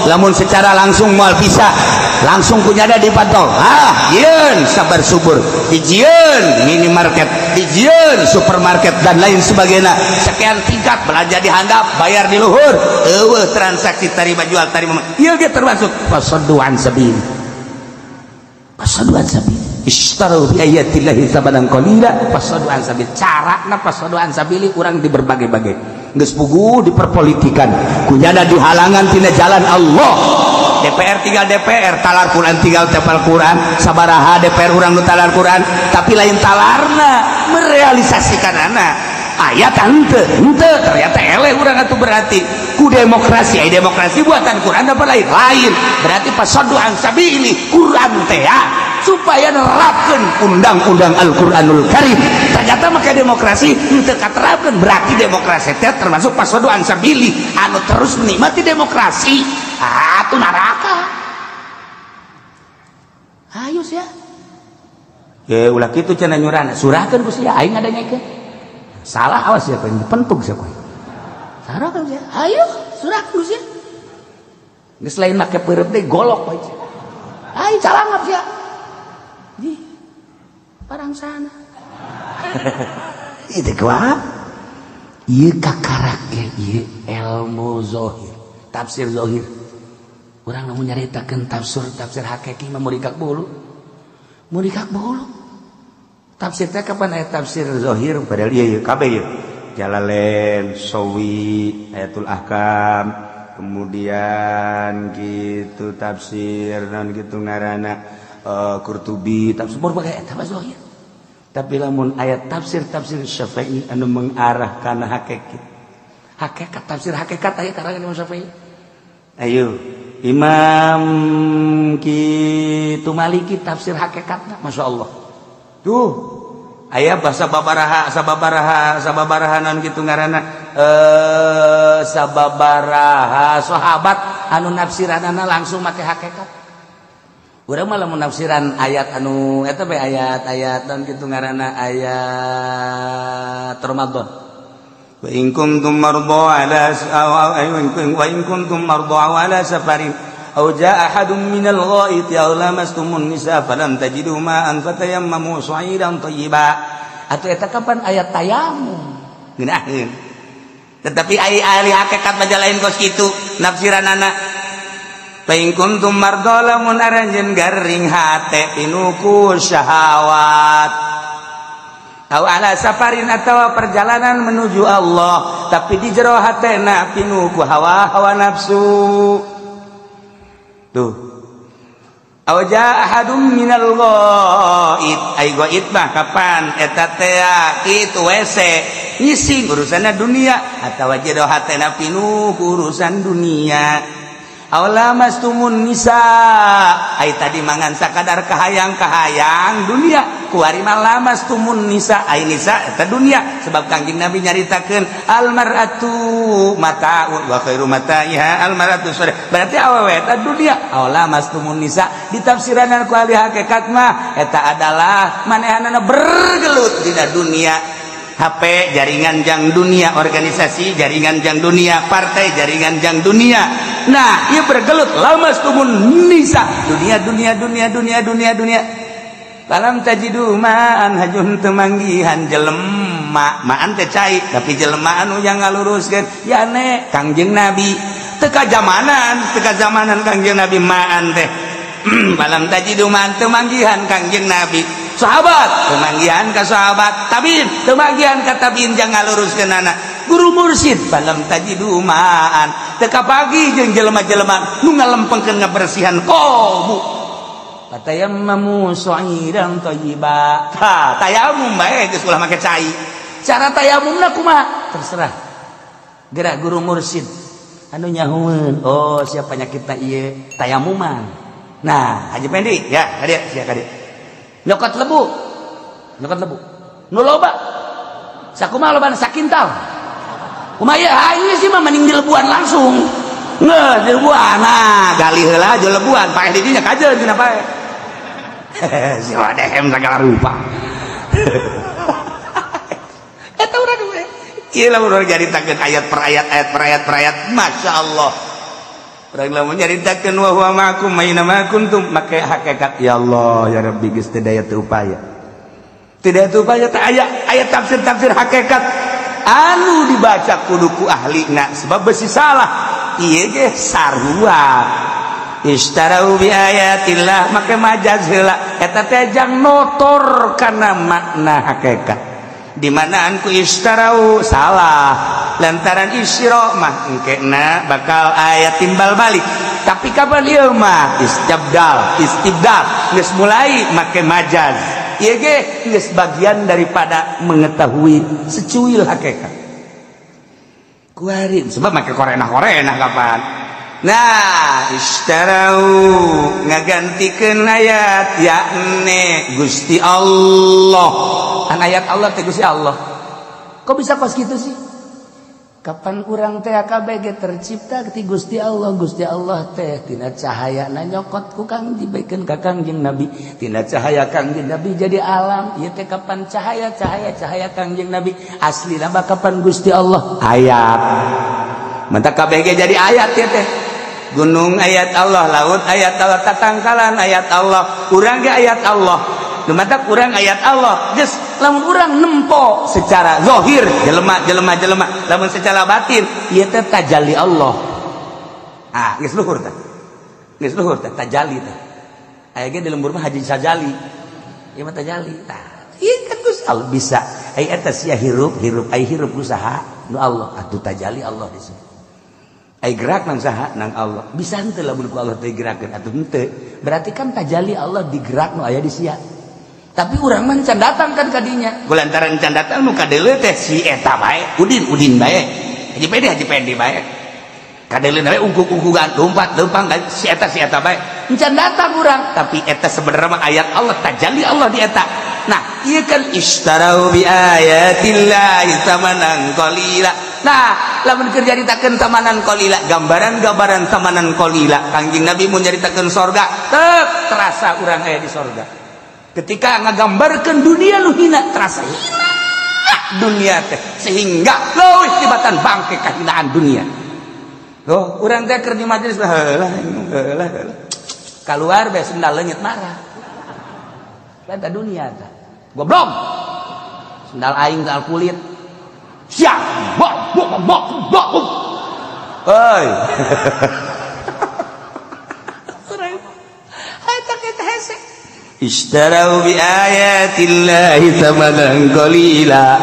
Lamun secara langsung moal bisa, langsung kunyada dipantau. Ah, jieun sabar subur, dijieun minimarket, dijieun supermarket dan lain sebagainya. Sekian tingkat belanja di handap, bayar di luhur. Eueuh transaksi tarima jual tarima. Ieu ge termasuk pasoduan sabili. Pasoduan sabili. Ishtaru bi ayatillahi thamanan qalila pasoduan sabili. Carana pasoduan sabili urang di berbagai-bagai. Geus puguh diperpolitikan. Kunyana dihalangan tina jalan Allah. DPR tinggal DPR, talar Quran tinggal tepal Quran, sabaraha DPR urang nu talar Quran, tapi lain talarna merealisasikanana. Ayat henteu, henteu ternyata eleh urang atuh berarti ku demokrasi, ai demokrasi buatan Quran apa lain? Lain. Berarti pasoduan sabili Quran teh supaya nerapkeun undang-undang Al-Qur'anul Karim. Ternyata make demokrasi henteu katerapkeun, berarti demokrasi teh termasuk pasoduan sabili anu terus menikmati demokrasi. Atuh neraka. Ayo sia. Ye ulah kitu cenah nyurana, surahkeun ku sia aing ngadanyakeun. Salah awas ya kowe dipentuk sia kowe. Surahkeun sia. Ayo surahkeun sia. Geus lain make peureub deui golok bae. Ayo calangap sia. Di parang sana. Itu kuat. Ieu kakarak ge ieu ilmu zahir, tafsir zahir. Urang lamun nyaritakeun tafsir hakiki mah murikak bulu. Murikak bulu. Tafsir teh kapan aya tafsir zahir padahal ieu kabeh ieu. Jalalain, Sawi, Ayatul Ahkam, kemudian gitu tafsir naon gitu ngaranna Qurtubi, tafsir berbagai eta mah zahir. Tapi lamun ayat tafsir-tafsir Syafi'i anu mengarah kana hakikat. Hakikat tafsir hakikat aya karangan Imam Syafi'i. Ayo, Imam kitu Maliki tafsir hakikatna masyaallah. Tuh, aya bahasa babaraha, sababaraha, sababaraha naon kitu ngaranna sababaraha sahabat anu nafsiranana langsung make hakikat. Urang mah lamun nafsiran ayat anu eta bae ayat-ayat naon kitu ngaranna ayat Ramadan. Wa in kuntum marda ala wa in kuntum marda ala safarin aw jaa ahadun minal ghaiti aw lamastumun nisa falam tajidu ma'an fatayammamu sha'idan thayyiba. Atuh eta kapan ayat tayamum ngeunaheun. Tetapi ai ahli hakikat mah lain kos kitu nafsiranana. Fa in kuntum marda lamun aranjeun garing hate pinuku syahawat aw ala safarin atawa perjalanan menuju Allah tapi di jero hatena pinuku hawa-hawa nafsu. Tuh aw jaa ahadum minal ghaid ai ghaid mah kapan eta teh kitu WC ngising urusanna dunia atawa jero hatena pinuku urusan dunia. Aw lamastumun nisa ai tadi mangan sakadar kahayang-kahayang dunia kuari mah lamastumun nisa ai nisa eta dunia sebab Kangjeng Nabi nyaritakeun al mar'atu mata'un wa khairu mata'iha al mar'atu sholih berarti awewe eta dunia. Aw lamastumun nisa ditafsiranan ku ahli hakikat mah eta adalah manehanana bergelut dina dunia. HP jaringan jang dunia, organisasi jaringan jang dunia, partai jaringan jang dunia. Nah, ieu bergelut lamastumun nisa dunia dunia dunia dunia dunia dunia. Falam tajidu ma'an hajun temanggihan jelema, ma'an teh cai tapi jelema anu yang ngaluruskeun yane Kangjeng Nabi. Teu kajamanan Kangjeng Nabi ma'an teh. Falam tajidu ma'an temanggihan Kangjeng Nabi. Sahabat temanggihan ka sahabat, tabiin temanggihan ka tabiin jang ngaluruskeun anak. Guru mursyid falam tajidu ma'an teu kapagi jeung jelema-jelema nu ngalempengkeun ngabersihan qalbu. Fatayammamu sha'idan thayyiba. Tah tayamum bae geus ulah make cai. Cara tayamumna kumaha? Terserah. Gerak guru mursyid anu nyahueun, oh siapa penyakitna ieu tayamuman. Nah, Haji Pendi ya, kadieu sia kadieu. Nyokot lebu. Nyokot lebu. Nu loba. Sakumaha lobana sakintal. Kumaha ieu aing sih mah mending dilebuan langsung. Nggeuh dilebuan. Nah, gali heula aja lebuan, paeh di dinya kajeun cenah paeh. Si wadehem sagala rupa. Eta urang we. Ieu lamun urang nyaritakeun ayat per ayat ayat per ayat per ayat, masyaallah. Urang lamun nyaritakeun wa huwa ma'akum aina ma kuntum make hakikat ya Allah ya Rabbi geus teu daya teu upaya. Teu daya teu upaya teh aya ayat tafsir-tafsir hakikat anu dibaca kudu ku ahlina sebab besi salah. Ieu ge sarua. Istarau bi ayatillah make majaz heula eta teh jang notor kana makna hakikat. Di manaan ku istarau salah lantaran isyra mah engkena bakal ayat timbal balik tapi kapan ieu mah istibdal istibdal geus mulai make majaz ieu ge geus bagian daripada mengetahui secuil hakikat kuarin sebab make korenah-korenah kapan. Nah istarau ngagantikeun ayat yakni Gusti Allah kan ayat Allah teh Gusti Allah kok bisa kos gitu sih kapan urang teh KBG tercipta ti Gusti Allah. Gusti Allah teh tina cahayana nyokot ku Kang dibaikeun ka Kangjeng Nabi tina cahaya Kangjeng Nabi jadi alam ieu teh kapan cahaya cahaya cahaya Kangjeng Nabi aslina mah kapan Gusti Allah ayat mentak KBG jadi ayat ya teh gunung ayat Allah, laut ayat Allah, tatangkalan ayat Allah, urang ge ayat Allah. Nu matak urang ayat Allah. Geus lamun urang nempo secara zahir jelema jelema jelema, lamun secara batin ieu teh tajalli Allah. Ah, geus luhur teh. Geus luhur teh tajalli teh. Aya ge di lembur mah haji sajali. Ieu mah tajalli. Tah, ieu kan Gusti Allah bisa. Ai eta sia hirup hirup ai hirup usaha nu Allah atuh tajalli Allah disebut. Ai gerak nang saha nang Allah bisa henteu lamun ku Allah teh gerakeun atuh henteu berarti kan tajalli Allah digerak nu aya di sia tapi urang mah can datang kan kadinya kulantaran can datang nu kadeuleu teh si eta bae udin udin bae haji pendi bae kadeuleu bae ungkuk-ungkukan lompat lempang si eta bae can datang urang tapi eta sebenarnya mah ayat Allah tajalli Allah di eta. Nah ieu kan istarau bi ayatillahi thamanan qalila. Nah lamun keur nyaritakeun tamanan qalila gambaran-gambaran tamanan qalila Kangjeng Nabi mun nyaritakeun sorga teu terasa urang aya di sorga ketika ngagambarkeun dunia nu hina terasa hina dunia teh sehingga leuwih tibatan bangke kahinaan dunia. Loh, urang teh keur di majelis heula heula heula. Kaluar bae sendal leungit marah. Eta dunia teh. Goblok. Sendal aing sendal kulit. Siap. Bok bok bok bok. Hei. Ishtarau bi ayatillahi thamanan qalila.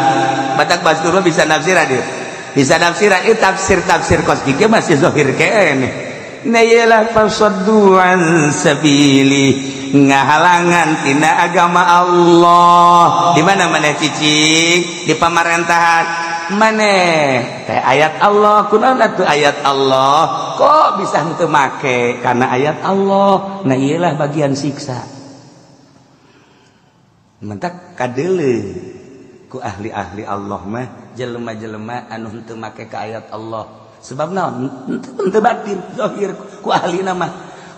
Batak Bastur bisa nafsiran dia. Bisa nafsiran ieu tafsir-tafsir kos kieu masih zahir keneh. Na iyalah fasaddu an sabili, ngahalangan tina agama Allah. Di mana maneh cicing? Di pamarentahan. Maneh teh ayat Allah, kunaon atuh ayat Allah? Kok bisa henteu make karena ayat Allah? Nah iyalah bagian siksa. Mentak kadeule ku ahli-ahli Allah mah jelema-jelema anu henteu make ka ayat Allah. Sebab naon? Henteu batin zahir ku ahlina mah.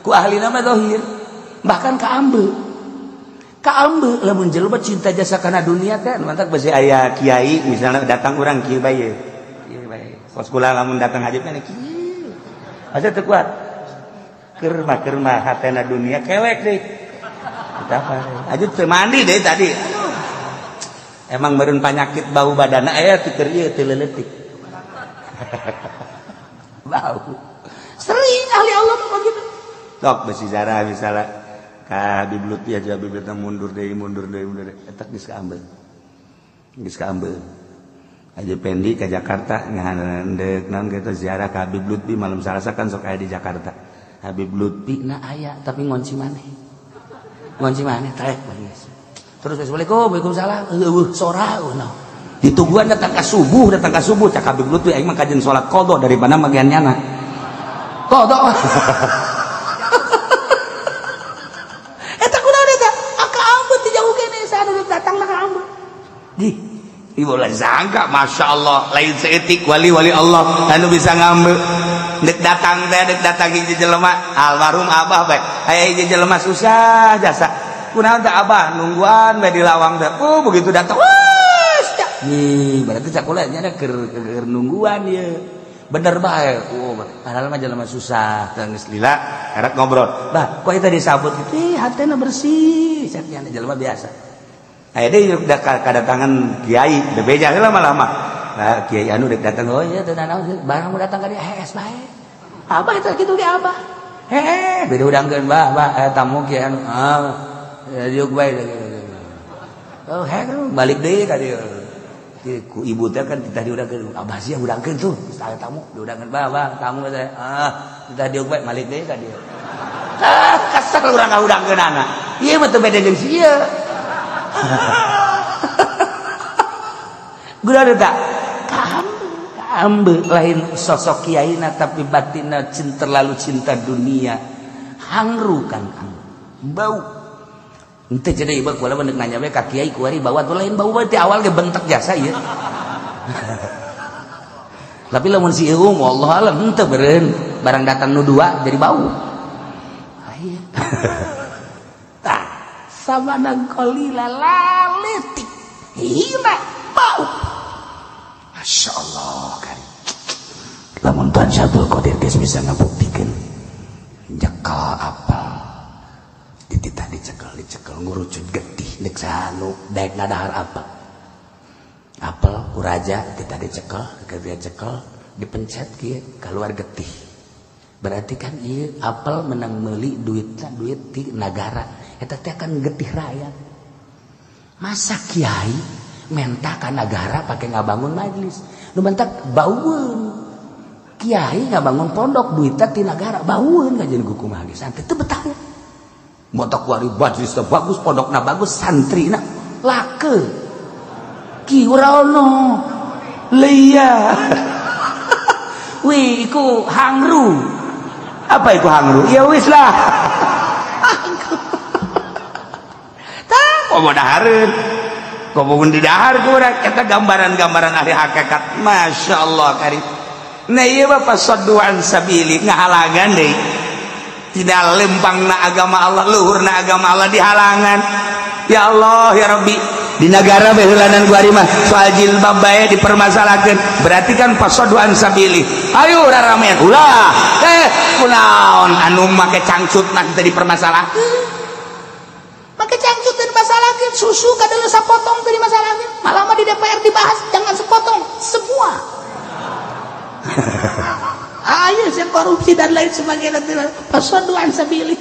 Ku ahlina mah zahir. Bahkan ka ambe. Ka ambe lamun jelema cinta jasa kana dunia teh mantak besi aya kiai misalnya datang urang kieu bae. Kieu bae. Kos kula lamun datang haji mah kieu. Asa teu kuat. Keur mah hatena dunia kelek deui. Aja teu mandi deh tadi. Emang meureun panyakit bau badana aya teu keur ieu teu leuletik. Bau. Sering ahli Allah mah begitu. Tok besi zarah misalnya ka Habib Lutfi aja Habib Lutfi mundur deui mundur deui mundur deui eta geus kaambeul. Geus kaambeul. Aja Pendi ka Jakarta ngahandeuk naon kitu ziarah ka Habib Lutfi malam Salasa kan sok aya di Jakarta. Habib Lutfi na aya tapi ngonci maneh. Ngonci maneh trek geus. Terus assalamualaikum, waalaikumsalam. Eueuh sora eueuh. Ditungguan datang ka subuh cak Habib Lutfi aing mah kajen salat qadha daripada magian nyana. Qadha. Eta kunaon eta? Aka ambeu ti jauh kene saha datang ka ambeu. Di ibu lah sangka Masya Allah lain seetik wali-wali Allah anu bisa ngambil dek datang teh dek datang hiji jelema almarhum abah bae aya hiji jelema susah jasa kunaon teh abah nungguan bae di lawang teh oh begitu datang wah nih berarti cak kula nya keur nungguan ieu bener bae oh padahal mah jelema susah teh geus lila erek ngobrol bah kok eta disabut kitu ih hatena bersih cak nya jelema biasa. Aya deui udah kadatangan kiai, bebeja heula lama-lama. Nah, kiai anu dek datang, oh iya teu nanaon barang datang ka dieu hees bae. Abah eta kitu ge abah. Heeh, beda udangkeun bah, bah tamu kiai anu. Ah, diuk bae. Oh, heh balik deui ka dieu. Ku ibu teh kan titah diudangkeun, abah sia udangkeun tuh, geus aya tamu diudangkeun bah, bah tamu teh. Ah, titah diuk bae balik deui ka dieu. Ah, kesel urang ngaudangkeunana. Ieu mah teu beda jeung si ieu. Guna tak kaambe lain sosok kiaina tapi batinna cinta terlalu cinta dunia hangru kan bau ente jadi ieu kula mah nanya we ka kiai kuari bawa tuh lain bau teh awal ge bentek jasa ieu. Tapi lamun si ieu wallahu alam henteu beureun barang datang nu dua jadi bau. Aya. Tah samanan qalila laletik hina bau. Masya Allah kan. Lamun Tuhan Syabdul Qadir geus bisa ngabuktikeun nyekel apel dititah dicekel ngurucut getih deuk sanu daek ngadahar apel. Apel ku raja titah dicekel, dia cekel dipencet kieu keluar getih. Berarti kan ieu apel menang meuli duitna duit ti nagara. Eta teh kan getih rakyat. Masa kiai menta ka nagara pake ngabangun majlis. Nu mentak baueun. Kiai ngabangun pondok duitna ti nagara baueun kajeun ku kumaha ge santri teu betah. Motok wari majlis teh bagus, pondokna bagus, santrina lake. Ki ora ono. Leia. Wih, iku hangru. Apa iku hangru? Ya wis lah. Tah, komo dahareun. Komo mun didahar ku urang eta gambaran-gambaran ahli hakikat. Masya Allah karim. Nah ieu mah fasaddu an sabili ngahalangan deui. Tidak lempangna agama Allah, luhurna agama Allah dihalangan. Ya Allah ya Rabbi, Di negara beheulanan ku ari mah soal jilbab bae dipermasalahkeun. Berarti kan fasadu an sabili. Ayo raramean ulah. Kunaon anu make cangcut mah teu dipermasalahkeun. Make cangcut teu dimasalahkeun, susu kadeuleung sapotong teu dimasalahkeun. Malah mah di DPR dibahas jangan sepotong, semua. Ayo saya korupsi dan lain sebagainya, fasadu an sabili.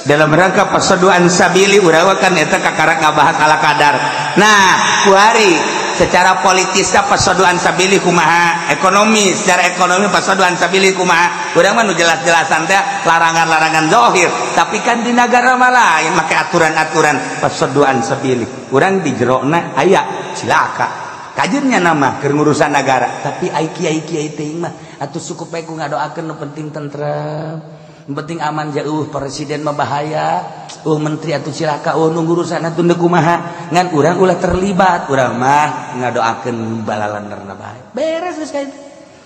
Dalam rangka fasadu an sabili urang kan eta kakara ngabahas ala kadar. Nah, kuari secara politisnya fasadu an sabili kumaha, ekonomi secara ekonomi fasadu an sabili kumaha. Urang mah nu jelas-jelasan teh larangan-larangan zahir, tapi kan di nagara mah lain make aturan-aturan fasadu an sabili. Urang di jerona aya cilaka. Kajennya nama keur ngurusan negara, tapi ai kiai-kiai teh mah atuh cukup bae ku ngadoakeun nu penting tentrem, nu penting aman jauh presiden mah bahaya, menteri atuh cilaka, nu ngurusan atuh deuk kumaha, ngan urang ulah terlibat, urang mah ngadoakeun balalanderna bae. Beres geus ka itu.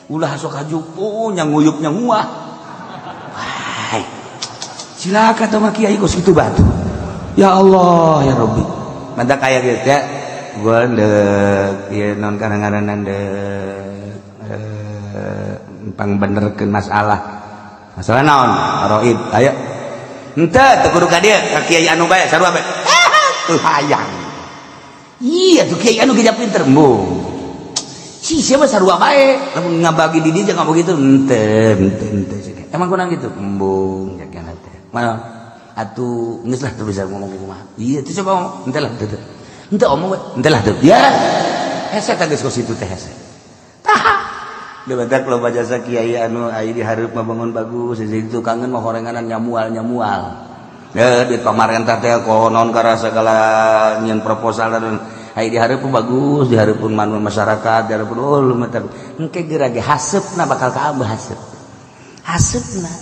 Ulah sok hajupu nya nguyup nya nguah. Wah. Cilaka teh mah kiai kos kitu batu. Ya Allah ya Rabbi. Mantak aya kieu teh gua ndek ieu naon kadang-kadang ndek pangbenerkeun masalah. Masalah naon? Roib. Ayo. Henteu teu kudu ka dieu, ka kiai anu bae sarua bae. Teu hayang. Iya tuh kiai anu geus pinter embung. Si siapa sarua bae, lamun ngabagi di dieu jangan begitu. Henteu, henteu, henteu. Emang kurang gitu? Embung jagan teh. Mana? Atuh geus lah teu bisa ngomong kumaha. Iya tuh coba ngomong. Henteu lah teu. Henteu omong we, henteu lah teu. Ya. Hese teh geus kos kitu teh hese. Tah. Debatak loba jasa kiai anu ai di hareup mah bangun bagus, jadi tukangeun mah horenganan nyamual-nyamual. Ya duit pamarentah teh konon karena segala nyeun proposal dan ai di hareup bagus, di hareupeun manu masyarakat, di hareupeun oh lumayan. Engke geura ge haseupna bakal kaambeuh haseup. Haseupna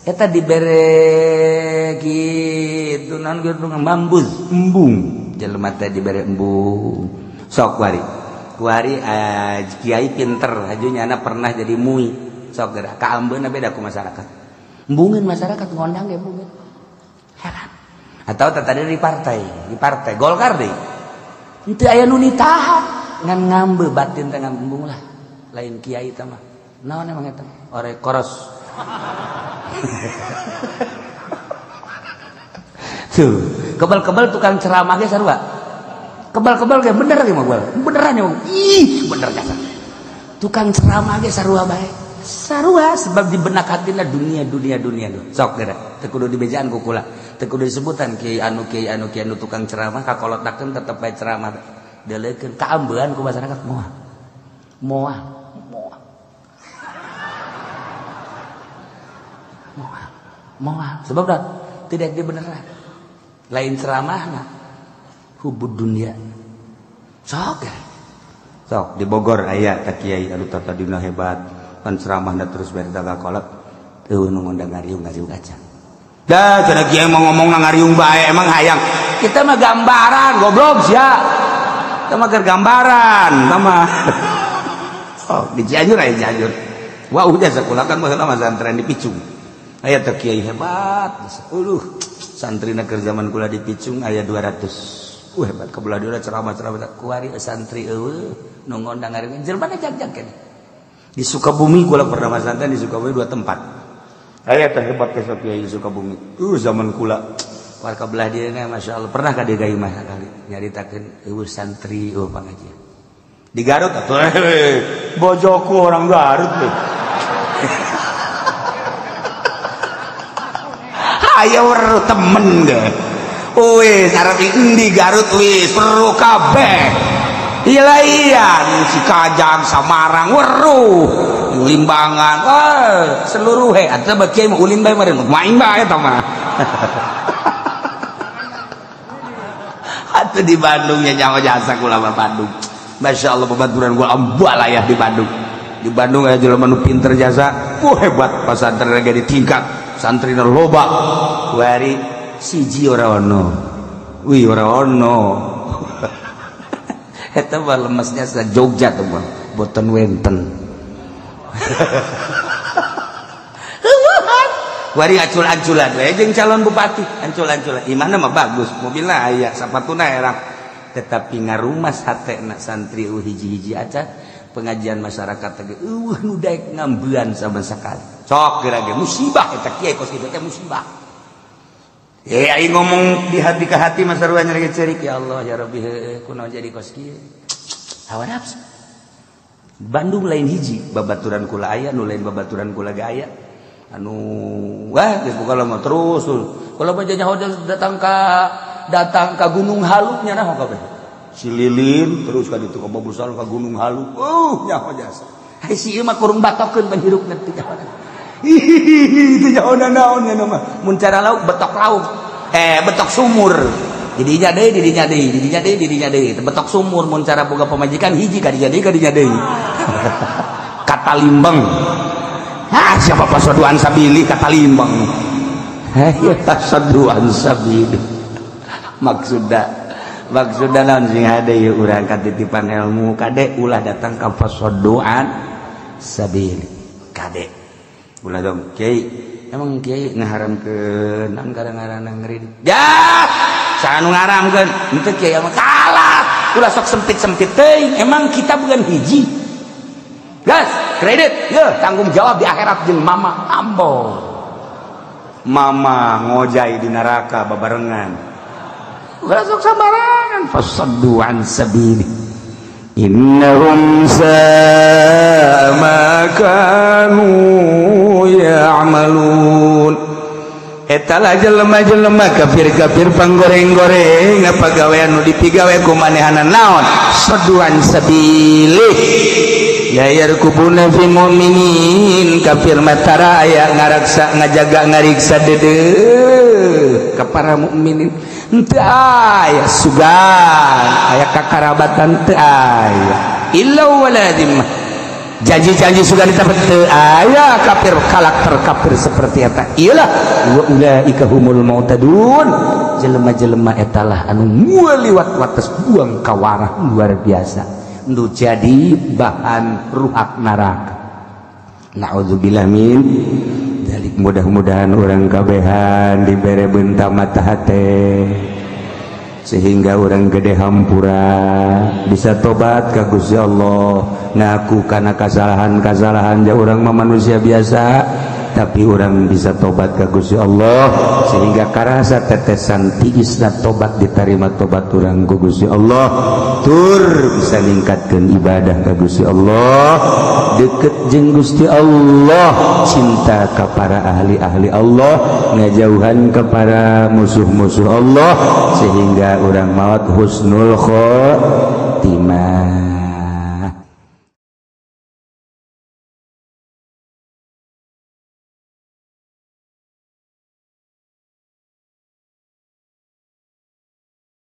eta dibere kitu naon kitu ngambus, embung. Jelema teh dibere embung. Sok kuari. Kuari kiai pinter, haju nyana pernah jadi mui. Sok geura kaambeuna beda ku masyarakat. Embungeun masyarakat ngondang ge embungeun. Heran. Atau tadi di partai Golkar deui. Henteu aya nu nitahan, ngan ngambe batin teh ngambung lah. Lain kiai teh mah. Naon emang eta? Ore koros. Tuh, kebal-kebal tukang ceramah ge sarua. Kebal-kebal ge bener ge mah beneran ya. Ih, bener jasa. Tukang ceramah ge sarua bae. Sarua sebab di benak hatina dunia dunia dunia tuh. Sok geura, teu kudu dibejaan ku kula. Teu kudu disebutan kiai anu kiai anu kiai anu tukang ceramah kakolotakeun tetep bae ceramah. Deuleukeun kaambean ku masyarakat moal. Moal, moal. Moal, moal. Sebab dah tidak dibeneran. Lain ceramahna hubud dunia. Sok ya. Sok di Bogor aya ka kiai anu tadina hebat, pan ceramahna terus bari kakolot eueuh nu ngondang ngariung-ngariung aja. Dah cenah kiai mau ngomong ngariung bae emang hayang. Kita mah gambaran goblok sia. Kita mah keur gambaran, kita mah. Sok di Cianjur aya Cianjur. Wah udah sakulah kan baheula mah santren di Picung. Aya teh kiai hebat. Aduh, santrina keur zaman kula di Picung aya 200. Hebat kebelah dia ceramah-ceramah kuari santri eueuh nu ngondang ngariung jelema jag-jag keneh. Di Sukabumi kula pernah masantren di Sukabumi 2 tempat. Aya teh hebat ke kiai di Sukabumi. Zaman kula warga belah dieu masyaallah pernah ka dieu mah sakali nyaritakeun eueuh santri eueuh pangajian. Di Garut atuh bojoku orang Garut tuh. Ayo weruh temen ge. Wis arep endi Garut wis weruh kabeh. Iya si Kajang Samarang weruh Limbangan wah seluruh he atuh bagi mah ulin bae meureun main bae eta mah. Atuh di Bandung nya nyawa jasa kula mah Bandung. Masya Allah babaturan gua ambalayah di Bandung. Di Bandung aya jelema nu pinter jasa. Wah hebat pasantren ge ditingkat. Santrina loba. Kuari siji ora ono. Wih ora ono. Eta mah lemesnya sa Jogja tuh mah, boten wenten. Wari acul-aculan we jeung calon bupati, ancul-anculan. Imahna mah bagus, mobilna aya, sapatuna erang. Tetapi ngarumas hatena santri hiji-hiji acan pengajian masyarakat teh eueuh nu daek ngambean sama sekali. Sok geura ge musibah eta kiai kos kitu teh musibah. Eh aing ngomong di hati ke hati mah sarua nyeri ceurik ya Allah ya Rabbi heueuh kunaon jadi kos kieu. Hawa nafsu. Bandung lain hiji, babaturan kula aya, nu lain babaturan kula ge aya. Anu wah geus buka mah terus. Kalau mah nyaho datang ka Gunung Halu nya naon kabeh. Si Lilin terus ka ditu ka Babusal ka Gunung Halu. Nyaho jasa. Hai si ieu mah kurung batokeun panghirupna teu nyaho. Hihihi teu nyaho naon nya mah. Mun cara lauk betok lauk. Betok sumur. Didinya deui, didinya deui, didinya deui, didinya deui. Betok sumur mun cara boga pamajikan hiji ka dinya deui, ka dinya deui. Kata limbeng. Ah, siapa pasoduan sabili kata limbeng. Heh, pasoduan sabili. Maksudna naon sing hade ieu urang katitipan ilmu kade ulah datang ka pasoduan sabili. Kade. Ulah dong, kiai. Emang kiai ngaharamkeun naon gara-garana ngeri. Ya, saha nu ngaharamkeun? Henteu kiai mah kalah. Ulah sok sempit-sempit teuing. Emang kita bukan hiji. Gas, kredit, ya tanggung jawab di akhirat jeung mama ambo. Mama ngojai di neraka babarengan. Ulah sok sambarangan fasaddu an sabili. Innahum sa'a ma kanu ya'malun. Eta lah jelema-jelema kafir-kafir panggoreng-goreng apa gawean nu dipigawe ku manehana naon? Sadduan sabili. Ya yarkubuna fi mu'minin kafir matara aya ngaraksa ngajaga ngariksa deudeuh ka para mukminin. Henteu aya sugan aya kakarabatan teu aya illa wala dhimmah. Janji-janji sugan ditapat teu aya kafir karakter kafir seperti eta. Iyalah wa ulaika humul mu'tadun. Jelema-jelema eta lah anu liwat wates buang kawarah luar biasa. Nu jadi bahan ruhak neraka. Na'udzubillah min dzalik. Mudah-mudahan orang kabehan dibere benta mata hate sehingga orang gede hampura bisa tobat ka Gusti Allah, ngaku kana kasalahan-kasalahan ja urang mah manusia biasa, tapi orang bisa tobat ka Gusti Allah sehingga karasa tetesan tiisna tobat diterima tobat urang ku Gusti Allah, tur bisa ningkatkeun ibadah ka Gusti Allah, deket jeung Gusti Allah, cinta ka para ahli-ahli Allah, ngajauhan ka para musuh-musuh Allah sehingga urang maot husnul khotimah.